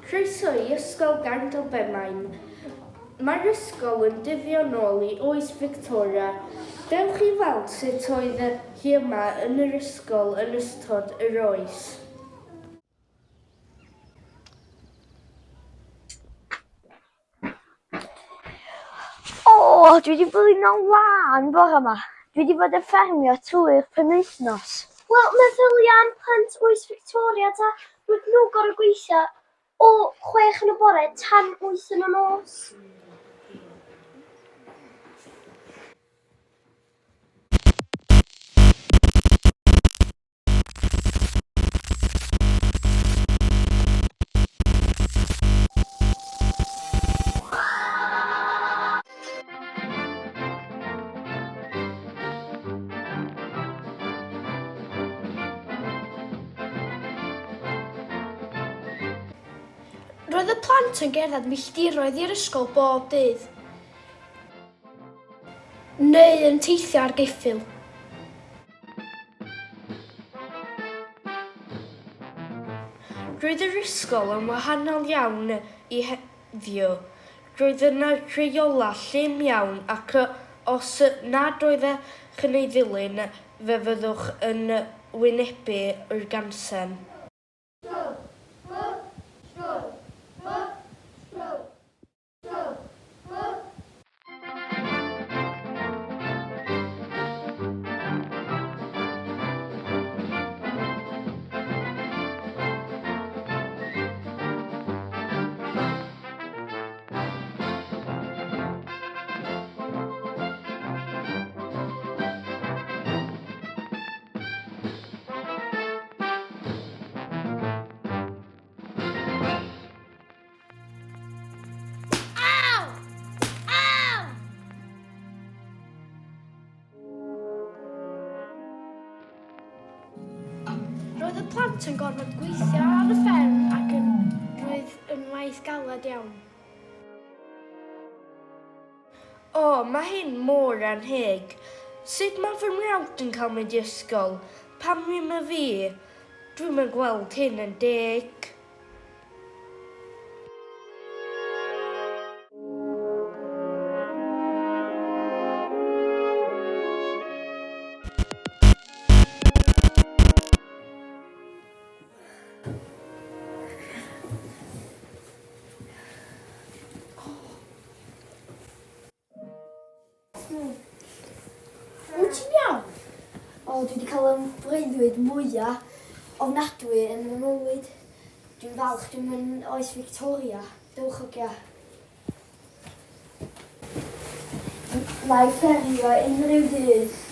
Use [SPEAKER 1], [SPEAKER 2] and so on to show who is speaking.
[SPEAKER 1] Croeso i Ysgol Garndolbenmaen. Mae'r ysgol yn dyddio nôl i oes Victoria. Dewch i weld sut oedd hi yma yn yr ysgol yn ystod yr oes.
[SPEAKER 2] O, dwi wedi blino'n lân bore 'ma. Dwi wedi bod yn ffermio trwy'r penwythnos.
[SPEAKER 3] Wel, meddylia am plant oes Victoria ta. Roedd nhw gorfod gweithio o chwech yn y bore tan wyth yn y nos.
[SPEAKER 4] Roedd y plant yn gerdded milltiroedd i'r ysgol bob dydd, neu yn teithio ar geffyl.
[SPEAKER 1] Roedd yr ysgol yn wahanol iawn i heddiw. Roedd yna rheolau llym iawn ac os nad oeddech yn ei ddilyn fe fyddwch yn wynebu yr gansen.
[SPEAKER 3] Aw! Aw!
[SPEAKER 4] Roedd y plant yn gorfod gweithio ar y fferm ac yn roedd yn waith galed iawn.
[SPEAKER 1] O, mae hyn mor annheg. Sut mae fy mrawd yn cael mynd i ysgol? Pam ddim y fi? Dwi'm yn gweld hyn yn deg.
[SPEAKER 2] Wyt ti'n iawn? O, dwi wedi cael y breuddwyd mwya ofnadwy yn fy mywyd. Dwi'n falch dwi'm yn oes Victoria. Dewch hogia. Na i ffermio unrhyw ddydd.